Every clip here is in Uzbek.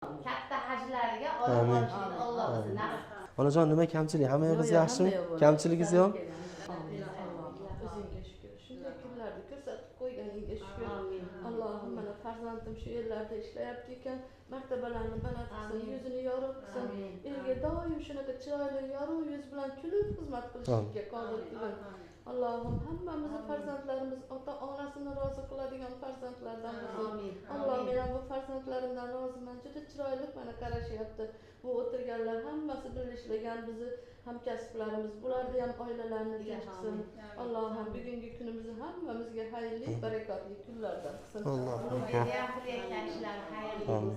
Katta hajlariga olib Amin. borishlikni Alloh bizni nasib qilsin. Onajon, nima kamchilik? Hamma yog'ingiz yaxshimi? Kamchiligingiz yo'q? O'zingga shukur, shunday kunlarni ko'rsatib qo'yganingga shukur. Allohim, mana farzandim shu yerlarda ishlayapti ekan, martabalarini baland qilsin, yuzini yorug' qilsin, elga doim shunaqa chiroyli, yorug' yuz bilan kulib xizmat qilishga qodir qilgin. Allohim, hammamizni farzandlarimiz ota onasini rozi qiladigan farzandlardan bo'lsin. Alloh, men ham bu farzandlarimdan roziman, juda chiroyli mana qarashyapti. Bu o'tirganlar hammasi birga ishlagan bizni hamkasblarimiz, bularni ham oilalarini tinch qilsin. Allohim, bugungi kunimizni hammamizga xayrli, barakotli kunlardan qilsin. Allohu akbar. Endi ham qilayotgan ishlari xayrli bo'lsin.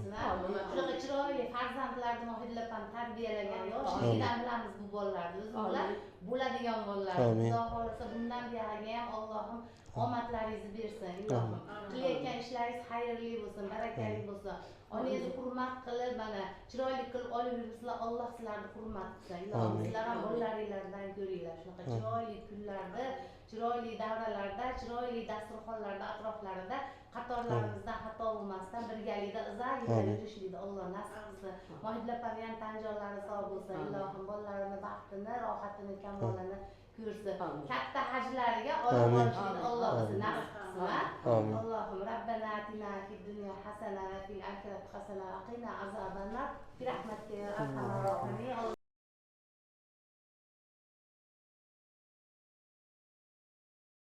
Shunaqa chiroyli farzandlarni Mohidil opam tarbiyalagan, yoshligidan bilamiz bu bolalarni. O'zi bular bo'ladigan bolalar. Amin. Xudo xohlasa, bundan buyog'iga ham Allohim omadlaringizni bersin. Ilohim, qilayotgan ishlaringiz xayrli bo'lsin, barakali bo'lsin. Onangizni hurmat qilib, mana chiroyli qilib olib yuribsizlar, Alloh sizlarni hurmat qilsin. Ilohim, Amin. sizlar ham bolalaringlardan ko'ringlar shunaqa chiroyli kunlarda, chiroyli davralarda, chiroyli dasturxonlarda, atroflarida qatorlarimizdan xato bo'lmasdan birgalikda uzoq yillar Amin. yurishlikni Alloh nasib qilsin. Mohidil opani ham tan jonlari sog' bo'lsin. Ilohim, bolalarini baxtini, rohatini, kamolini ko'rsin. Katta hajlariga olib Amin. borishlikni Alloh bizni nasib qilsin. Amin. Allohim, rabbana atina fid dunya hasana va fil akhirati hasana va qina azabannar. Bi rahmatika ya arhamar rohimin.